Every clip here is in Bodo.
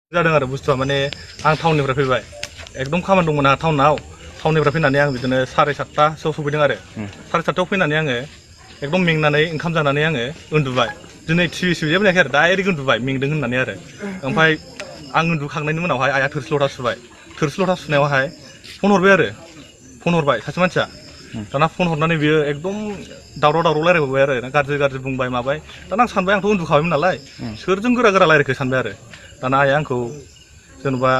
जादों आरो बुस्थुआ माने आं टाउननिफ्राय फैबाय एकदम खामानि दंमोन आंहा टाउननिफ्राय फैनानै आं बिदिनो 7:30सोआव सफैदों आरो 7:30आव फैनानै आङो एकदम मेंनानै ओंखाम जानानै आङो उन्दुबाय दिनै टिभि जेबो नायाखै आरो डाइरेक्ट उन्दुबाय मेंदों होननानै आरो ओमफ्राय आं उन्दुखांनायनि उनावहाय आइया थोरसि लथा सुबाय थोरसि लथा सुनायावहाय फन हरबाय सासे मानसिया दाना फन हरनानै बियो एकदम दावराव रायलायबाय आरो गाज्रि बुंबाय माबाय दाना आं सानबाय आंथ' उन्दुखाबायमोन नालाय सोरजों गोरा रायलायखो सानबाय आरो दाना आइया आंखौ जेनेबा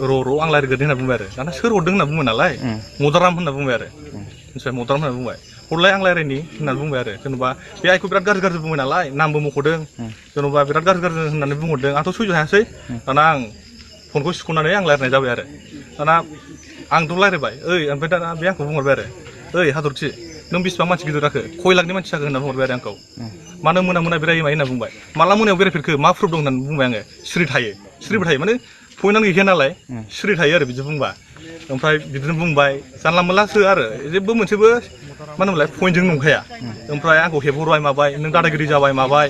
र' आं रायलायग्रोदों होनना बुंबाय आरो दाना सोर हरदों होनना बुङो नालाय मदाराम होनना बुंबाय आरो मिथिबाय मदाराम होनना बुंबाय हरलाय आं रायलायनि होनना बुंबाय आरो जेनेबा बे आइखौ बिराद गाज्रि बुंबाय नालाय नामबो मख'दों जेनेबा बिराद गाज्रि होननानै बुंहरदों आंथ' सैज' हायासै दाना आं फनखौ सिख'नानै आं रायलायनाय जाबाय आरो दाना आंथ' रायलायबाय ओमफ्राय दाना बे आंखौ बुंहरबाय आरो हादरखि नों बेसेबां मानसि गिदिर जाखो खय लाखनि मानसि जाखो होनना बुंहरबाय आरो आंखौ मानो मोना बेरायो मायो होनना बुंबाय माला मोनायाव बेरायफेरखो मा प्रुफ दं होननानै बुंबाय आङो सिरिबो थायो माने पइन्टआनो गैखाया नालाय सिरि थायो आरो बिदि बुंबा ओमफ्राय बिदिनो बुंबाय जानला मोनलासो आरो जेबो मोनसेबो मा होनोमोनलाय पइन्टजों नंखाया ओमफ्राय आंखौ हेबहरबाय माबाय नों दादागिरि जाबाय माबाय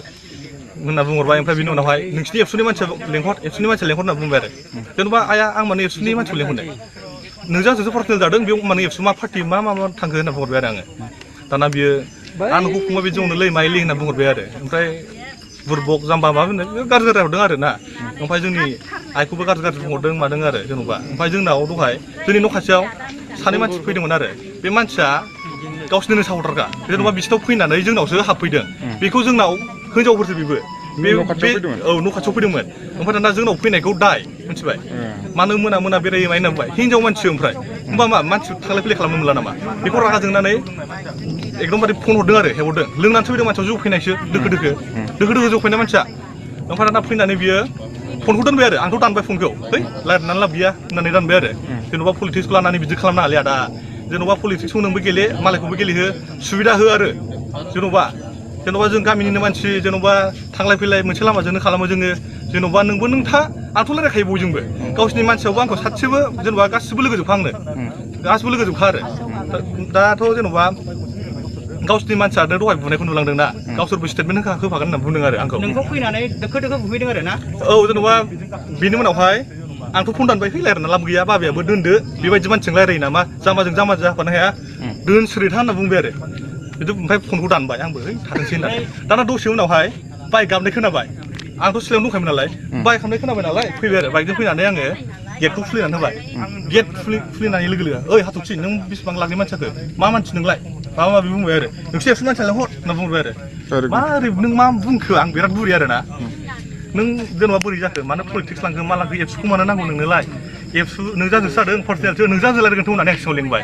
होनना बुंहरबाय ओमफ्राय बिनि उनावहाय नोंसिनि एबसुनि मानसिया लेंहर होनना बुंबाय आरो जेनेबा आइया आं माने एबसुनि मानसिखौ लेंहरनाय नोंजोंसो पार्सनेल जादों बेयाव माने एबसु मा पार्टि मा थांखो होनना बुंहरबाय आरो आङो दाना बियो आं नोंखौ फंबाय बिदियावनो लै माइलि होनना बुंहरबाय आरो ओमफ्राय बुरबक जाम्बा माबा होनो गाज्रि हरदों आरो ना ओमफ्राय जोंनि आइखौबो गाज्रि बुंहरदों मादों आरो जेन'बा ओमफ्राय जोंनाव दहाय जोंनि न' खाथियाव सानै मानसि फैदोंमोन आरो बे मानसिया गावसिनिनो साहरदारखा जेन'बा बिसिनाव फैनानै जोंनावसो हाबफैदों बेखौ जोंनाव हिनजावफोरसो बेबो न' खाथियाव फैदोंमोन ओमफ्राय दाना जोंनाव फैनायखौ दाय मिथिबाय मानो मोना बेरायो माय होनना बुंबाय हिनजाव मानसि ओमफ्राय होमबा मा मानसि थांलाय फैलाय खालामनो मोनला नामा बेखौ रागा जोंनानै एकदमबारे फन हरदों आरो हेबहरदों लोंनानैसो फैदों मानसियाव जौ फैनायसो दोखो जौ फैनाय मानसिया ओमफ्राय दाना फैनानै बियो फनखौ दोनबाय आरो आंथ' दानबाय फनखौ रायलायनानै लाब गैया होननानै दानबाय आरो जेन'बा पलिटिक्सखौ लानानै बिदि खालामनो हालिया दा जेन'बा पलिटिक्सखौ नोंबो गेले मालायखौबो गेलेहो सुबिदा हो आरो जेन'बा जों गामिनिनो मानसि जेन'बा थांलाय फैलाय मोनसे लामाजोंनो खालामो जोङो जेन'बा नोंबो नों आंथ' रायलायखायो बयजोंबो गावसिनि मानसियावबो आंखौ सासेबो जेन'बा गासिबो लोगोजोबखा आंनो गासिबो लोगोजोबखा आरो दाथ' जेन'बा गावसिनि मानसियानो दहाय बुनायखौ नुलांदोंना गावसोरबो स्टेटमेन्ट होफागोन होनना बुंदों आरो आंखौ नोंखौ फैनानै दोखो बुहैदों आरो ना जेन'बा बेनि उनावहाय आंथ' फन दानबाय रायलायना लाब गैया बाबायाबो दोनदो बेबायदि मानसिजों रायलायो नामा जाम्बा जाफानो हाया दोन सिरिथा होनना बुंबाय आरो बिदि ओमफ्राय फनखौ दानबाय आंबो थाथोंसै होननानै दाना दसे उनावहाय बाइक गाबनाय खोनाबाय आंथ' सिलायाव दंखायोमोन नालाय बाइक गाबनाय खोनाबाय नालाय फैबाय आरो बाइकजों फैनानै आङो गेटखौ खुलिनानै होबाय गेट खुलिनानै लोगो हाथरखि नों बेसेबां लाखनि मानसि जाखो मा मानसि नोंलाय माबा माबि बुंबाय आरो नोंसोर एक्स' मानसियालाय हर होनना बुंबाय आरो मा ओरै नों मा बुंखो आं बिराद बुरि आरो ना नों जेन'बा बोरै जाखो मानो पलिटिक्स लांखो मा लांखो एबसुखौ मानो नांगौ नोंनोलाय एबसु नों जाजोंसो जादों पार्सनेलसो नों जाजों रायलायगोनथ' होननानै आं सिगाङाव लेंबाय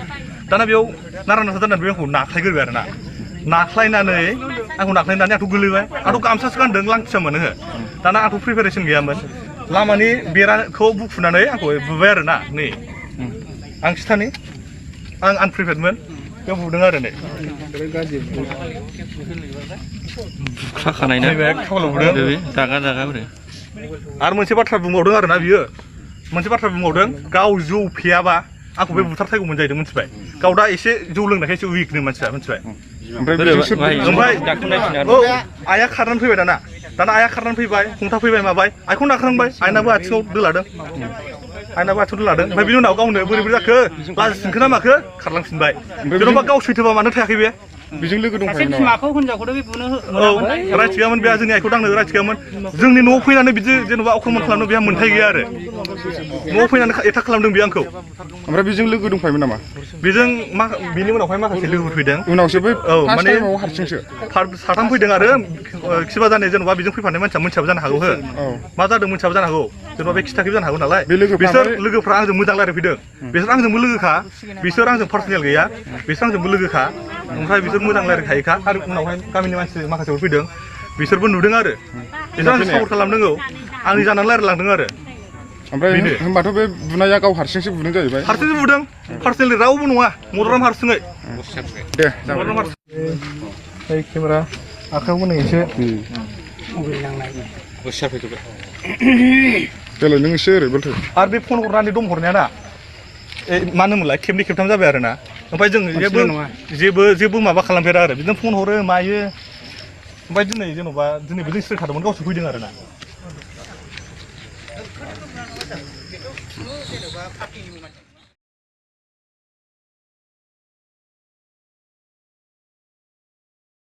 दाना बेयाव नारा जानानै बे आंखौ नाख्लायग्रोबाय आरो ना नाख्लायनानै आंथ' गोलैबाय आंथ' गामसासो गानदों लांथिया मोनो दाना आंथ' प्रिपेरेसन गैयामोन लामानि बेराखौ बुखुनानै आंखौ बुबाय आरो ना नै आं खिथानि आं आनप्रिपेयारमोन बेयाव बुदों आरो नै खाखानाय ना खावलाव बुदों जागा आरो मोनसे बाथ्रा बुंबावदों आरो ना बियो गाव जौ फेयाबा आंखौ बे बुथारथायगौमोन जाहैदों मिथिबाय गाव दा एसे जौ लोंनायखायसो उइकनो मानसिया मिथिबाय ओमफ्राय आइया खारनानै फैबाय दाना आइया खारनानै फैबाय हमथा फैबाय माबाय आइखौ नाख्रांबाय आइनाबो आथिङाव दोलादों ओमफ्राय बिनि उनाव गावनो बोरै जाखो लाजिसिनखो ना माखो खारलांफिनबाय जेन'बा गाव सैथोबा मानो थायाखै बे बेजों लोगो दंखायो बिमाखौ हिनजावखौथ' बे बुनो राइट गैयामोन बेहा जोंनि आइखौ दांनो राइट गैयामोन जोंनि न'आव फैनानै बिदि जेन'बा आक्रमन खालामनो बेहा मोन्थाय गैया आरो न'आव फैनानै एटाक खालामदों बे आंखौ ओमफ्राय बेजों लोगो दंफायोमोन नामा बेजों बिनि उनावहाय माखासे लोगोफोर फैदों उनावसो बै माने हारसिंसो साथाम फैदों आरो खिबा जानाय जेन'बा बेजों फैफानाय मानसिया मोनथियाबो जानो हागौ मा जादों मोनथियाबो जानो हागौ जेन'बा बे खिथाखैबो जानो हागौ नालाय बिसोर लोगोफ्रा आंजों मोजां रायलायफैदों बिसोर आंजोंबो लोगोखा बिसोर आंजों पार्सनेल गैया बिसोर आंजोंबो लोगोखा ओमफ्राय बिसोर मोजां रायलायखायोखा आरो उनावहाय गामिनि मानसि माखासेफोर फैदों बिसोरबो नुदों आरो बिसोर आंखौ सापर्ट खालामदों आंनि जानानै रायलायलांदों आरो ओमफ्राय होनबाथ' बे बुनाया गाव हारसिंसो बुदों जाहैबाय हारसिंसो बुदों पार्सनेलि रावबो नङा मदराम हारसिङै दे केमेरा आखायावबो नै एसे देलाय नों एसे ओरै बोलथो आरो बे फन हरनानै दम हरनाया ना मानो होनलाय खेबनै खेबथाम जाबाय आरो ना ओमफ्राय जों जेबो माबा खालामफेरा आरो बिदिनो फन हरो मायो ओमफ्राय दिनैबो जों सिरि थादोंमोन गावसो फैदों आरो ना जेनेबा पार्टिनि मानसि